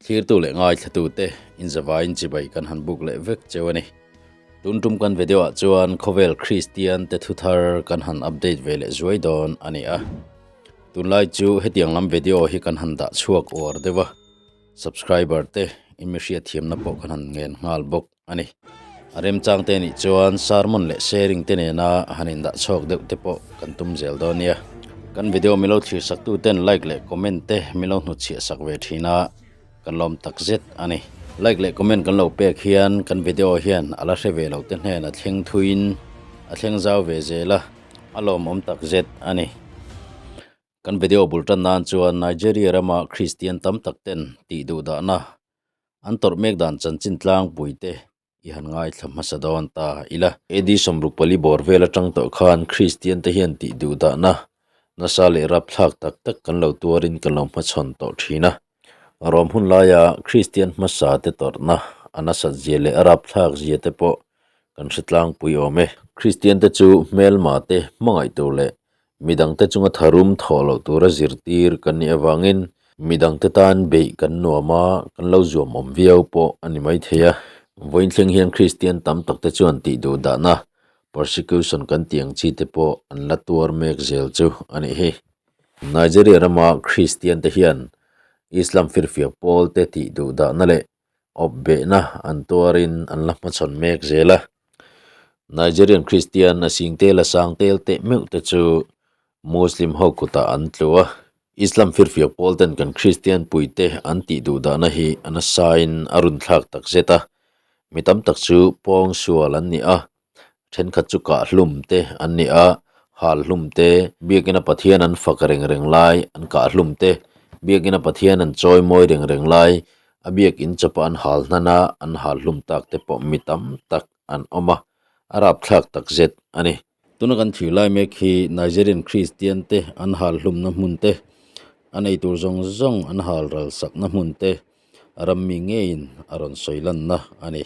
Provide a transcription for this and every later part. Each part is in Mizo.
Thlirtu leh ngaithlatute inzavaiin chibai kan han buk leh vek cheu a ni. Tun tum kan video ah chuan khawvel Kristian te thuthar kan han update ve leh zuai dawn a ni a. Tunlai chu hetiang lam video hi kan han dah chhuak uar deuh a, subscriber te in mi hriatthiamna pawh kan han ngen nghal bawk a ni. A remchang te nih chuan sermon leh sharing te nena han indah chhuak deuh te pawh kan tum zel dawn nia. Kan video milo thlir sak tu ten like leh comment te milo hnutchhiah sak ve thin a, kan lawm tak zet a ni. Like leh comment kan lo pek hian kan video hian a la hre ve lo te hnen a thleng thuiin a thleng zau ve zel a, a lawmawm tak zet a ni. Kan video bul tan nan chuan Nigeria rama Kristian tam tak ten tih duh dahna an tawrh mek dan chanchin tlangpui te i han ngaithla hmasa dawn ta ila. AD 64 bawr vel atang tawh khan Kristian te hian tih duh dahna nasa leh rapthlak tak tak kan lo tuarin kan lo hmachhawn tawh thin a. Rom hun laia Kristian hmasa te tawrhna a nasat zia leh a rapthlak zia te pawh kan hre tlangpui awm e. Kristian te chu hmelma te hmangaih tur leh Midangte chunga tharum thawh loh tura zirtir kan nih avangin midangte tan beih kan nuam a, kan lo zuam awm viau pawh a ni maithei a. Vawiin thleng hian Kristian tam takte chuan tih duh dahna, persecution kan tih ang chi te pawh an la tuar mek zel chu a nih hi. Nigeria rama Kristian te hian Islam firfiak pawl te tih duh dahna leh awp behna an tuarin an la hmachhawn mek zel a. Nigerian Kristian a sing tel a sang tel teh meuh te chu Muslim ho kutah an tlu a. Islam firfiak pawl ten kan Kristian puite an tih duh dahna hi a nasain a run thlak tak zet a. Mi tam tak chu pawng sual an ni a, thenkhat chu kah hlum te an ni a, hal hlum te, biakina Pathian an fak reng reng lai an kah hlum te, biakina Pathian an chawi mawi reng reng lai A biakinn chawpa an hal hnan a, an hal hlum tak te pawh mi tam tak an awm a, a rapthlak tak zet a ni. Tuna kan thlir lai mek hi Nigerian Kristian te an hal hlumna hmun te, a nei tur zawng zawng an hal ral sakna hmun te ram mi ngeiin a rawn sawi lanna a ni.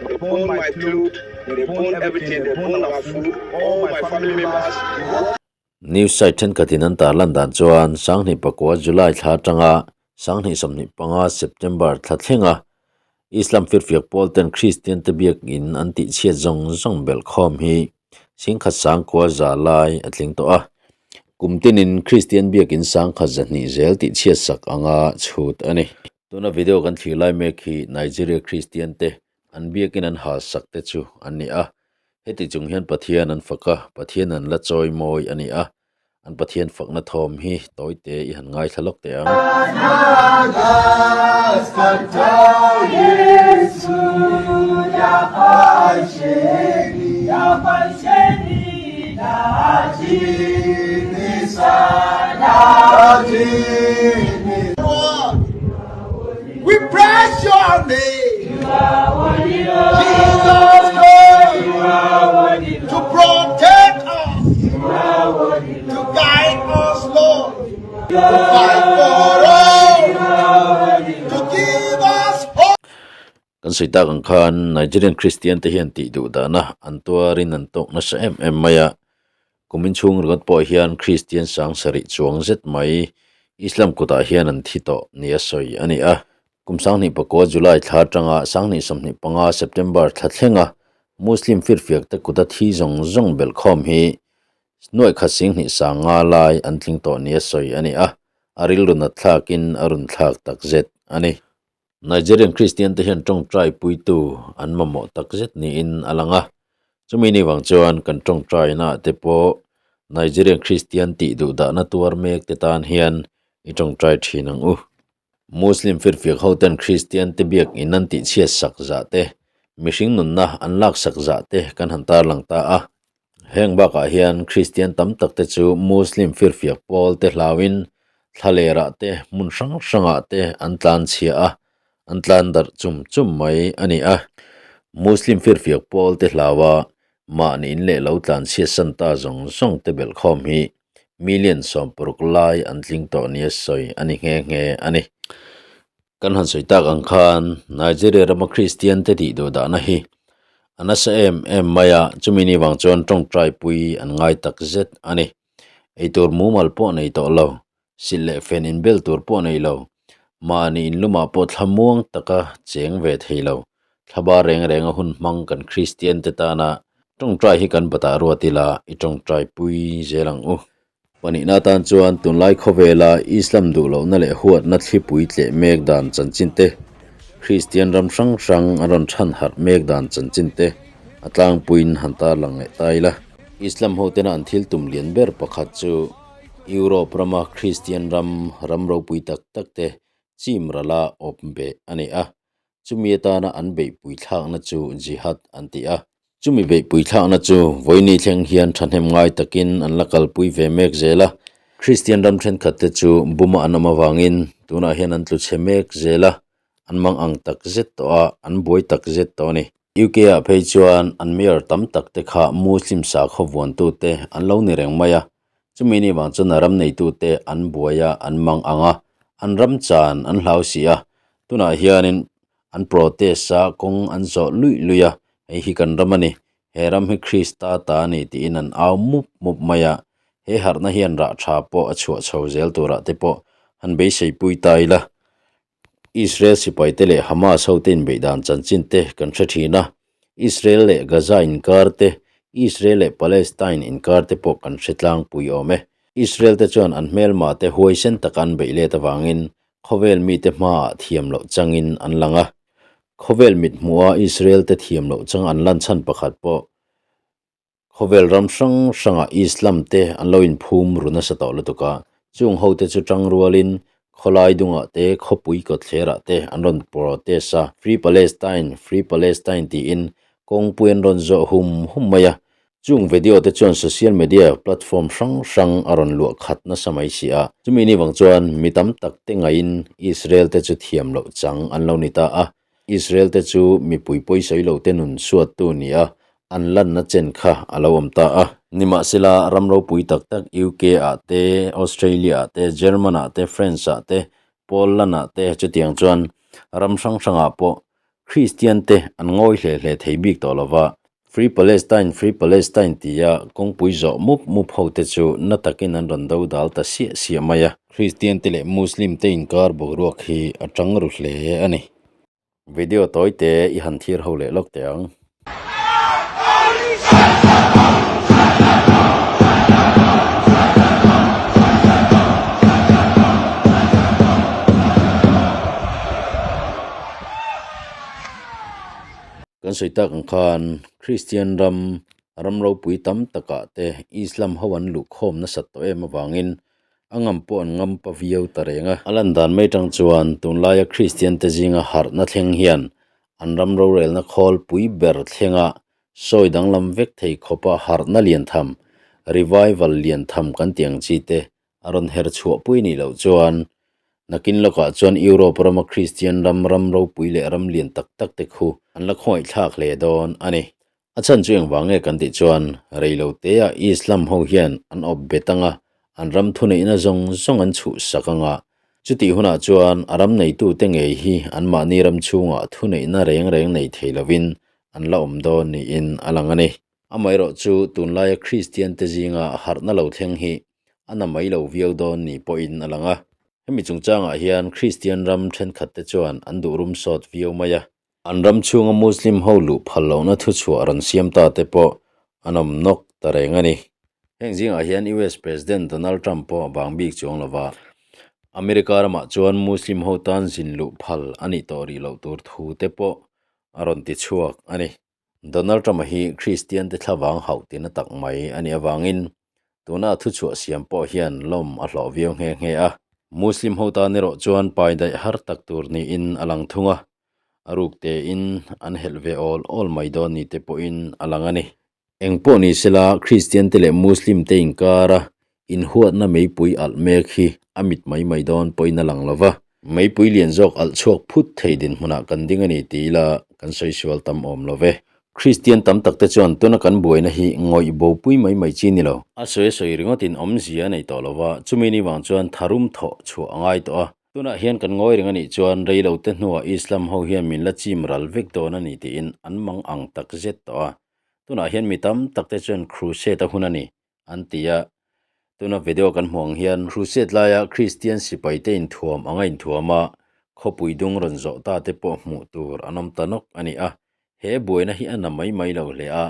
They burn my clothes, they burn everything, they burn our food, all my family members. News site thenkhatin an tarlan dan chuan 2009 July thla atanga 2025 September thla thlenga Islam firfiak pawl ten Kristian te biakin an tihchhiat zawng zawng belh khawm hi singkhat sangkua za lai a tling tawh a. Kum tinin Kristian biakin sangkhat zahnih zel tihchhiat sak anga chhut a ni. Tuna video kan thlir lai mek hi Nigeria Kristian te an biakin an hal sak te chu an ni a. Heti chung hian Pathian an fak a, Pathian an la chawi mawi a ni a, an Pathian fakna thawm hi tawite i han ngaithla lawk teh ang. We praise your name. Jesus Christ. To protect us. To guide us, Lord. To fight for us. To give us hope. Kan sawi tak ang khan Nigerian Christian te hian tih duh dahna an tuarin an tawk nasa em em mai a. Kumin chhung ringawt pawh hian Kristian sangsarih chuang zet mai Islam kutah hian an thi tawh nia sawi a ni a. Kum 2009 July thla atanga 2025 September thla thlenga Muslim firfiak te kuta thi zawng zawng belhkhawm hi nuaih khat singhnih sang nga lai an tling tawh nia sawi a ni a, a rilru nat thlakin a run thlak tak zet a ni. Nigerian Kristian te hian tawngtai puitu an mamawh tak zet niin a lang a, chumi ni vang chuan kan tawngtaina ah te pawh Nigerian Kristian tih duh dahna tuar mek te tan hian i tawngtai thin ang u. Muslim firfiak ho ten Kristian te biak in an tihchhiat sak zah te, mihring nunna an lak sak zah te kan han tarlang ta a. Heng bakah hian Kristian tam tak te chu Muslim firfiak pawl te hlauin thlalerah te hmun hrang hrangah te an tlan chhia a, an tlan darh chum chum mai a ni a. Muslim firfiak pawl te hlaua mahni in leh lo tlan chhiat san ta zawng zawng te belhkhawm hi million 60 lai an tling tawh nia sawi a ni nghe nghe a ni. Kan han sawi tak ang khan Nigeria rama Kristian te tih duh dahna hi a nasa em em mai a, chumi ni vang chuan tawngtai pui an ngai tak zet a ni. Eitur mumal pawh nei tawh lo, silh leh fen inbel tur pawh nei lo. Mahni inlumah pawh thlamuang taka cheng ve thei lo, thlaba reng renga hun hmang kan Kristian te tana tawngtai hi kan batah ruat ila i tawngtai pui zel ang u. Pahnihna atan chuan tunlai khawvela Islam duh lohna leh huatna thlipui tleh mek dan chanchin te, Kristian ram hrang hrang an rawn chhan harh mek dan chanchin te a tlangpuiin han tarlang leh ta ila. Islam hotena an thil tum lian ber pakhat chu Europe rama Kristian ram ram ropui tak tak te chim rala awp beh a ni a. Chumi atana an beihpui thlakna chu Jihad an ti a. Chumi beihpui thlakna chu vawiini thleng hian thahnem ngai takin an la kalpui ve mek zel a. Kristian ram thenkhat te chu buma an awm avangin tunah hian an tlu chhe mek zel a, an mang ang tak zet tawh a, an buai tak zet tawh a ni. UK ah phei chuan an mayor tam tak te kha Muslim sakhaw vuantu te an lo ni reng mai a, chumi ni vang chuan a ram neitu te an buai a, an mang ang a, an ram chan an hlau si a, tunah hianin an protest a, kawng an zawh luih luih a, hei hi kan ram a ni, he ram hi Krista ta a ni tiin an au mup mup mai a, he harhna hian rah tha pawh a chhuah chho zel turah te pawh han beiseipui ta ila. Israel sipaite leh Hamas hote inbeih dan chanchin te kan hre thin a, Israel leh Gaza inkar te, Israel leh Palestine inkar te pawh kan hre tlangpui awm e. Israel te chuan an hmelma te huaisen taka an beih let avangin khawvel mite hmaah thiam loh changin an lang a. Khawvel mithmuha Israel te thiam loh chang an lan chhan pakhat pawh Khawvel ram hrang hrangah Islam te an lo inphum ru nasa tawh lutuk a, chung ho te chu tang rualin khawlai dungah te, khawpui kawtthlerah te an rawn protest a, Free Palestine, Free Palestine tiin kawngpui an rawn zawh hum hum mai a. Chung video te chuan social media platform hrang hrang a rawn luah khat nasa mai si a, chumi ni vang chuan mi tam tak te ngaiin Israel te chu thiam loh chang an lo ni ta a, Israel te chu mipui pawisawi lo te nun suattu ni a, an lanna chen kha a lo awm ta a. Nimahsela, ram ropui tak tak UK ah te, Australia ah te, German ah te, France ah te, Poland ah te chutiang chuan ram hrang hrangah pawh Kristian te an ngawi hle hle thei bik tawh lo va. Free Palestine, Free Palestine tia kawngpui zawh mup mup ho te chu na takin an rawn do dal ta siah siah mai a. Kristian te leh Muslim te inkar boruak hi a tang ru hle a ni. Video tawi te i han thlir ho leh lawk teh ang. Kan sawi tak ang khan Kristian ram, ram ropui tam takah te Islam ho an luhkhawm nasat tawh em avangin a ngam pawh an ngam pa viau ta reng a. A lan dan mai tang chuan tunlaia Kristian te zinga harhna thleng hian an ram rorelna khawl pui ber thlenga sawi danglam vek thei khawpa harhna lian tham, revival lian tham kan tih ang chi te a rawn her chhuah pui nih loh chuan nakin lawkah chuan Europe rama Kristian ram ram ropui leh ram lian tak tak te khu an la khawngaih thlak hle dawn a ni. A chhan chu engvang nge kan tih chuan rei lo teah Islam ho hian an awp bet anga an ram thuneihna zawng zawng an chhuh sak anga chutih hunah chuan a ram neitute ngei hi anmahni ram chhungah thuneihna reng reng nei thei lovin an la awm dawn niin a lang a ni. Amaherawh chu tunlaia Kristian te zinga harhna lo thleng hi a na mai lo viau dawn ni pawhin a lang a. Hemi chungchangah hian Kristian ram thenkhat te chuan an duh rum sawt viau mai a. An ram chhunga Muslim ho luh phal lohna thuchhuah rawn siam ta te pawh an awm nawk ta reng a ni. Heng zingah hian US President Donald Trump pawh a bang bik chuang lo va. America ramah chuan Muslim ho tan zin luh phal a nih tawh rih loh tur thu te pawh a rawn ti chhuak a ni. Donald Trump-a hi Kristian te thlavang hauh tina tak mai a nih avangin tuna a thuchhuah siam pawh hian lawm a hlawh viau nghe nghe a. Muslim ho tan erawh chuan pai daih har tak tur niin a lang thung a, a ruk tein an helh ve awl awl mai dawn ni te pawhin a lang a ni. Eng pawh ni sela Kristian te leh Muslim te inkara Inhuatna meipui alh mek hi a mit mai mai dawn pawhin a lang lo va, meipui lian zawk alh chhuak phut thei dinhmunah kan ding a ni ti ila kan sawi sual tam awm lo ve. Kristian tam tak te chuan tuna kan buaina hi ngawih bopui mai mai chi ni lo. A sawi a sawi ringawtin awmzia a nei tawh lo va, chumi ni vang chuan tharum thawh chhuah a ngai tawh a. Tunah hian kan ngawi reng a nih chuan rei lo te hnuah Islam ho hian min la chim ral vek dawn a ni tiin an mang ang tak zet tawh a. Tunah hian mi tam tak te chuan crusade a hun a ni an ti a. Tuna video kan hmuh ang hian Crusade laia Kristian sipaite inthuam anga inthuam a, Khawpui dung rawn zawh ta te pawh hmuh tur an awm ta nawk a ni a. He buaina hi a na mai mai lo hle a,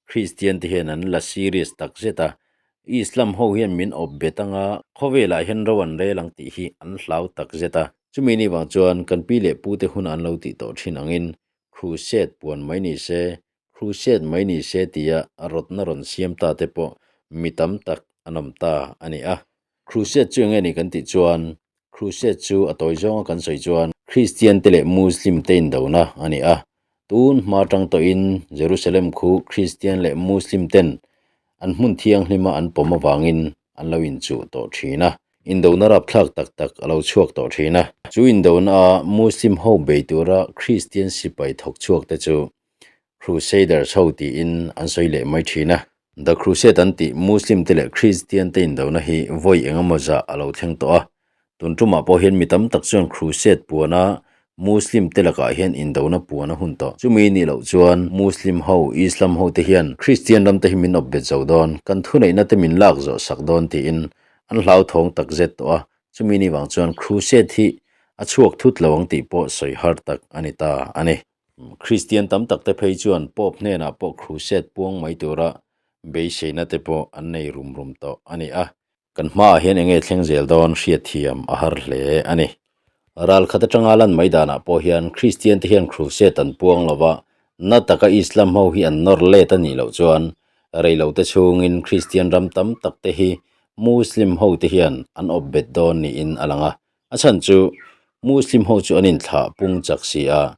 Kristian te hian an la serious tak zet a. Islam ho hian min awp bet anga khawvelah hian ro an rel ang tih hi an hlau tak zet a. Chumi ni vang chuan kan pi leh pu te hun an lo tih tawh thin angin Crusade puan mai ni se, Crusade mai ni se tia rawtna rawn siam ta te pawh mi tam tak an awm ta a ni a. Crusade chu enge ni kan tih chuan Crusade chu a tawi zawnga kan sawi chuan Kristian te leh Muslim te indona a ni a. Tun hma tang tawhin Jerusalem khu Kristian leh Muslim ten an hmun thianghlima an pawm avangin an lo inchuh tawh thin a. Indona rapthlak tak tak a lo chhuak tawh thin a. Chu indona a Muslim ho bei tura Kristian sipai thawk chhuak te chu Crusaders ho tiin an sawi leh mai thin a. The Crusade an tih Muslim te leh Kristian te indona hi vawi eng emaw zah a lo thleng tawh a. Tun tumah pawh hian mi tam tak chuan Crusade puana Muslim te lakah hian indona puan a hun tawh. Chumi nih loh chuan Muslim ho, Islam ho te hian Kristian ram te hi min awp bet zo dawn, kan thuneihna te min lak zawh sak dawn tiin an hlauthawng tak zet tawh a. Chumi nih vang chuan Crusade hi a chhuak thut lo ang tih pawh sawi har tak a ni ta a ni. Kristian tam tak te phei chuan Pope hnenah pawh Crusade puang mai tura beiseina te pawh an nei rum rum tawh a ni a. Kan hmaah hian enge thleng zel dawn hriatthiam a har hle a ni. Ral khat atanga lan mai danah pawh hian Kristian te hian Crusade an puang lo va, na taka Islam ho hi an nawr let a nih loh chuan reilote chhungin Kristian ram tam tak te hi Muslim ho te hian an awp bet dawn niin a lang a. A chhan chu Muslim ho chu an inthlah pung chak si a.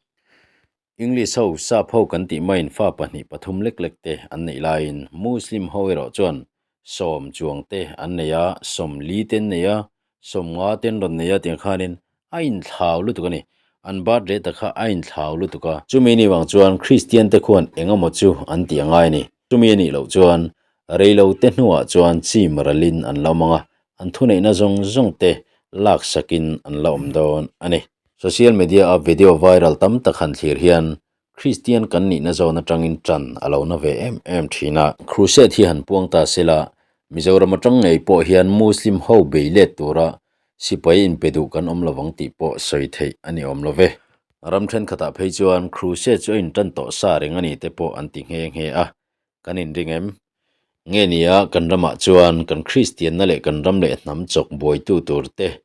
English ho, Sap ho kan tih maiin fa pahnih pathum lek lek te an neih laiin Muslim ho erawh chuan sawm chuang te an nei a, sawmli te an nei a, sawmnga te an rawn nei a tiang khanin a inthlau lutuk a ni. An birth rate a kha a inthlau lutuk a. Chumi ni vang chuan Kristian te khuan eng emaw chu an tih a ngai a ni. Chumi a nih loh chuan reilo te hnuah chuan chim ralin an la awm ang a, an thuneihna zawng zawng te laksakin an la awm dawn a ni. Social media a video viral tam tak han thlir hian Kristian kan nihna zawn atangin tan a lo na ve em em thin a. Crusade hi han puang ta sela, Mizoram atang ngei pawh hian Muslim ho bei let tura sipai inpe duh kan awm lovang tih pawh sawi theih a ni awm lo ve. Ram thenkhatah phei chuan Crusade chu a intan tawh sa reng a ni te pawh an ti nghe nghe a, kan inring em? Nge nia kan ramah chuan kan Kristianna leh kan ram leh hnam chawk buaitu tur te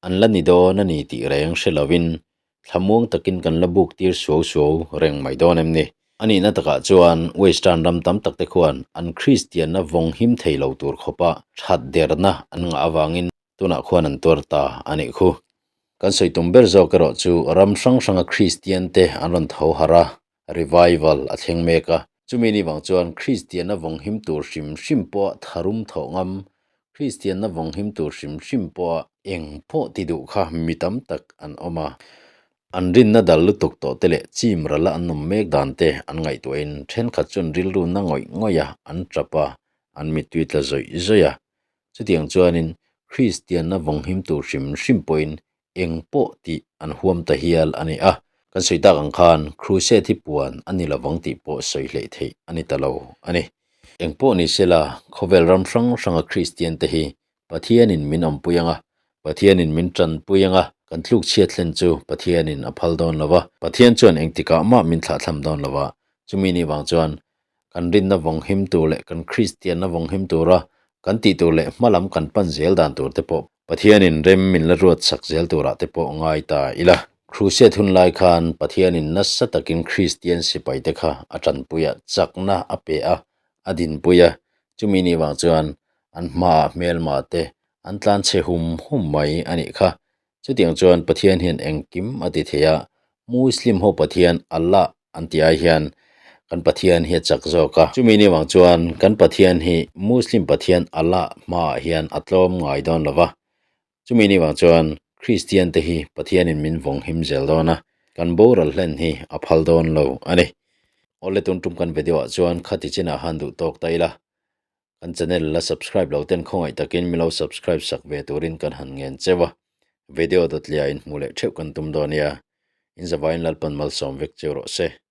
an la ni dawn a ni tih reng hre lovin thlamuang takin kan la buk tir suau suau reng mai dawn em ni? A nihna takah chuan Western ram tam tak te khuan an Kristianna vawng him thei lo tur khawpa that derna an ngah avangin tunah khuan an tuar ta a nih khu. Kan sawi tum ber zawk erawh chu ram hrang hranga Kristian te an rawn tho harh a, revival a thleng mek a. Chumi ni vang chuan Kristianna vawng him tur hrim hrim pawha tharum thawh ngam, Kristianna vawng him tur hrim hrim pawha eng pawh ti duh kha mi tam tak an awm a. An rinna dal lutuk tawh te leh chim rala an awm mek dan te an ngaihtuahin thenkhat chuan rilru na ngawih ngawih a, an tap a, an mittui tla zawih zawih a. Chutiang chuanin Kristianna vawng him tur hrim hrim pawhin eng pawh tih an huam ta hial a ni a. Kan sawi tak ang khan Crusade hi puan a ni lovang tih pawh sawi hleih theih a ni ta lo a ni. Eng pawh ni sela, khawvel ram hrang hranga Kristian te hi Pathianin min awmpui ang a, Pathianin min tanpui ang a, kan tluk chhiat hlen chu Pathianin a phal dawn lo va, Pathian chuan engtikah mah min thlahthlam dawn lo va, chumi ni vang chuan kan rinna vawng him tur leh kan Kristianna vawng him tura kan tih tur leh hmalam kan pan zel dan tur te pawh Pathianin rem min la ruat sak zel turah te pawh ngai ta ila. Crusade hun lai khan Pathianin nasa takin Kristian sipai te kha a tanpui a, chakna a pe a, a dinpui a, chumi ni vang chuan an hmaah hmelma te an tlanchhe hum hum mai a nih kha. Chutiang chuan Pathian hian engkim a ti thei a, Muslim ho Pathian Allah an tih ai hian kan Pathian hi a chak zawk a. Chumi ni vang chuan kan Pathian hi Muslim Pathian Allah hmaah hian a tlawm ngai dawn lo va. Chumi ni vang chuan Kristian te hi Pathianin min vawng him zel dawn a, kan boral hlen hi a phal dawn lo a ni. Awle tun tum kan video ah chuan khati chinah han duh tawk ta ila. Kan channel la subscribe lo ten khawngaih takin min lo subscribe sak ve turin kan han ngen cheu a, video dawtlia in hmuh leh theuh kan tum dawn nia. In zavain Lalpan malsawm vek cheu rawh se.